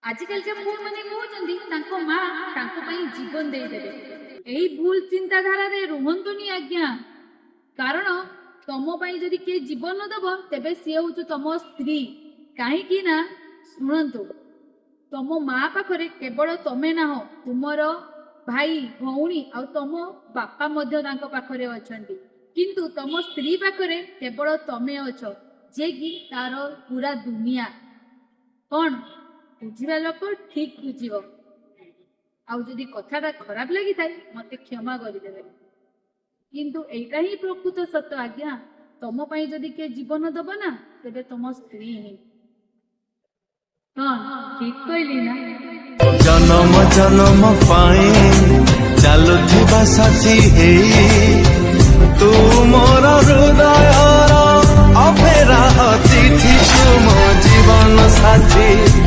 ଆଜିକାଲିକା ପୁଅମାନେ କହୁଛନ୍ତି ତାଙ୍କ ମା ତାଙ୍କ ପାଇଁ ଜୀବନ ଦେଇଦେବେ। ଏଇ ଭୁଲ ଚିନ୍ତାଧାରାରେ ରୁହନ୍ତୁନି ଆଜ୍ଞା। କାରଣ ତମ ପାଇଁ ଯଦି କିଏ ଜୀବନ ଦବ, ତେବେ ସିଏ ହଉଛି ତମ ସ୍ତ୍ରୀ। କାହିଁକି ନା ଶୁଣନ୍ତୁ, ତମ ମା ପାଖରେ କେବଳ ତମେ ନାହଁ, ତୁମର ଭାଇ ଭଉଣୀ ଆଉ ତମ ବାପା ମଧ୍ୟ ତାଙ୍କ ପାଖରେ ଅଛନ୍ତି। କିନ୍ତୁ ତମ ସ୍ତ୍ରୀ ପାଖରେ କେବଳ ତମେ ଅଛ, ଯିଏକି ତାର ପୁରା ଦୁନିଆ। କଣ ବୁଝିବା ଲୋକ ଠିକ ବୁଝିବ। ଆଉ ଯଦି କଥାଟା ଖରାପ ଲାଗିଥାଏ, ମତେ କ୍ଷମା କରିଦେବେ। କିନ୍ତୁ ଏଇଟା ହିଁ ପ୍ରକୃତ ସତ ଆଜ୍ଞା। ତମ ପାଇଁ ଯଦି କିଏ ଜୀବନ ଦବ ନା, ତେବେ ତମ ସ୍ତ୍ରୀ ହିଁ। କଣ ଠିକ କହିଲି ନା? ଜନମ ଜନମ ପାଇଁ ଚାଲୁଥିବା ସାଥୀ ହେଇ, ତୁ ମୋର ହୃଦୟର ଅଫେରା ଅତିଥି, ତୁ ମୋ ଜୀବନ ସାଥୀ।